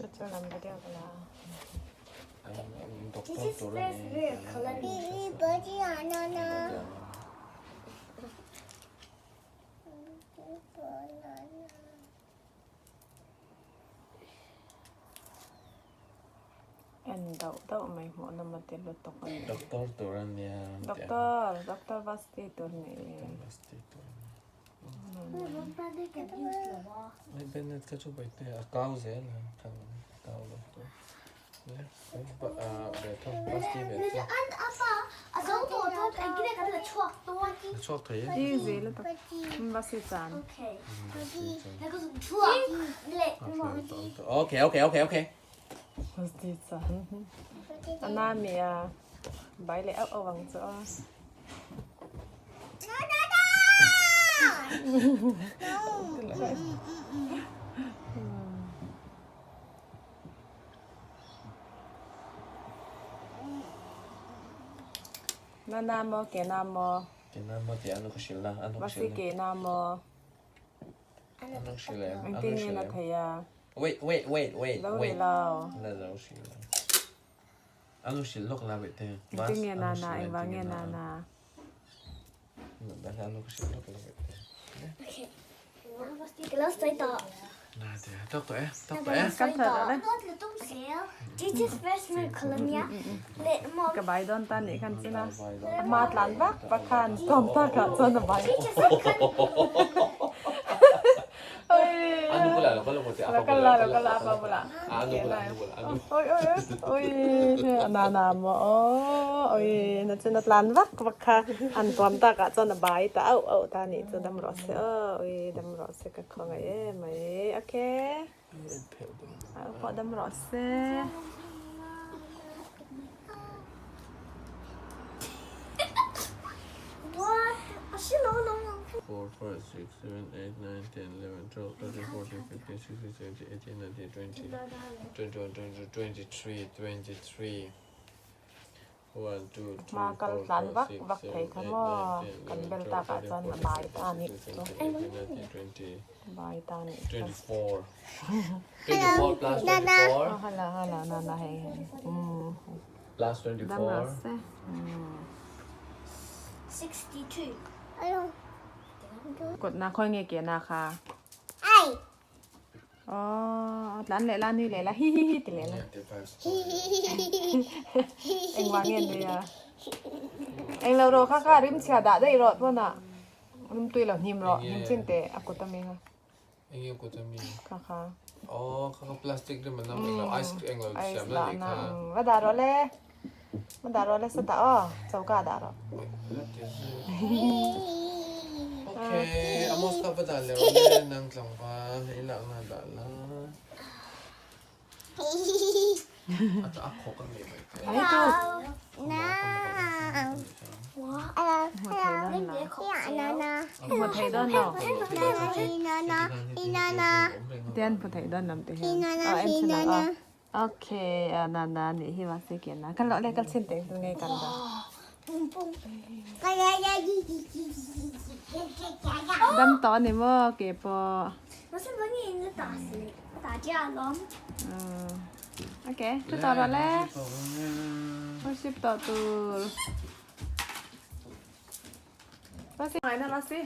Chu chu lam video ka la. En dauh dauh mai hmuh nawm a ti lutuk a ni. Doctor tur a nia. Doctor, Doctor Vasti tur ni. Doctor Vasti tur a ni. Bennett kha chu baite a kau zel a kan kau lo tur. Chhuak thei e. Easy lutuk. Vasti chan. Okay okay okay okay. Vasti chan. A nami a bai leh auh auh ang chu a. Na na maw ke na maw? Ke na maw tih anu ka hrilh na, anu ka Vasi hrilh na. ke na maw? Anu hrilh em, anu Engtin nge hrilh na em. thei a? Wait, wait, wait, wait, Lo wait. ri lo. La lo hrilh lo. Anu hrilh lawk la wait te. Vas, Engtin nge na anu na, hrilh engvang engtin nge nge na na. na? Na anu ka hrilh lawk la wait te. Ka bai dawn ta nih khan china a hma tlan vak vak khan tawm tak ah chuan a bai lo kal la lo kal la apa bulah oi oi oi na na maw aw oi na china tlan vak vak kha an tuam tak ah chuan a bai ta auh auh ta nih chu dam rawh se aw oi dam rawh se ka khawngaih em mai okay pawh dam rawh se. Four, five, six, seven, eight, nine, ten, eleven, twelve, thirteen, fourteen, fifteen, sixteen, seventeen, eighteen, nineteen, twenty, twenty-one, twenty-two, twenty-three, twenty-three. Hma kal tlan vak vak thei kha maw kan bel tak ah chuan a bai ta a nih chu bai ta a nih chu hala hala na na hei hei umm dam rawh se kawt na khawi nge ke na kha. Aww tlan leh la nui leh la hi hi hi ti leh la engvang nge nui a englo rawh kha kha rim chhia dah daih rawh pawnah rim tui lo hnim rawh hnim chin teh a kut ami kha Enge kut ami kha kha Aww kha kha plastic rim anam englo ice englo ice siam la dah nih na kha va dah rawh le va dah rawh le sawtah aw choka ah dah rawh. Okay, Amos ka va dah leh awm e, nang tlangval hei lakna dah la. A ta a khawk a ngei mai te. Ai tu. Hmu thei dawn lo. Tian hmu thei dawn lam te hian. Aw en chhin ang aw. Okay, a na na nih hi mahse ke na kal loh le kal chhin teh ngei kan dah. Dam tawh a ni maw ke pawh. Okay, thu tawh rawh le. Worship tawh tur. Lasi ngai na lasi.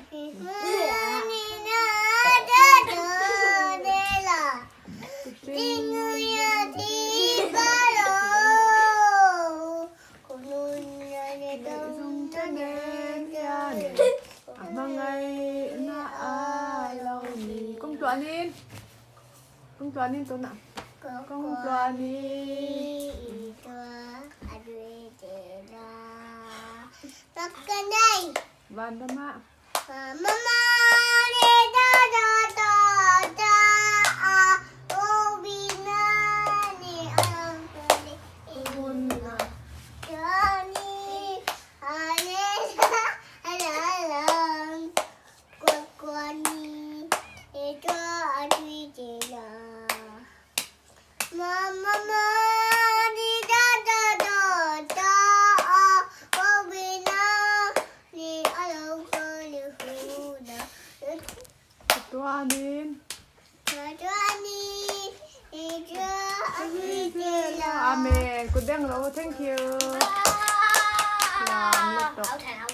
A hmangaihna a lo ni. Kawng tluanin. Kawng tluanin tunah. Kawng tluanin. Van dama. Tuanin. Amen. Kut beng rawh u. Thank you. Lam lutuk.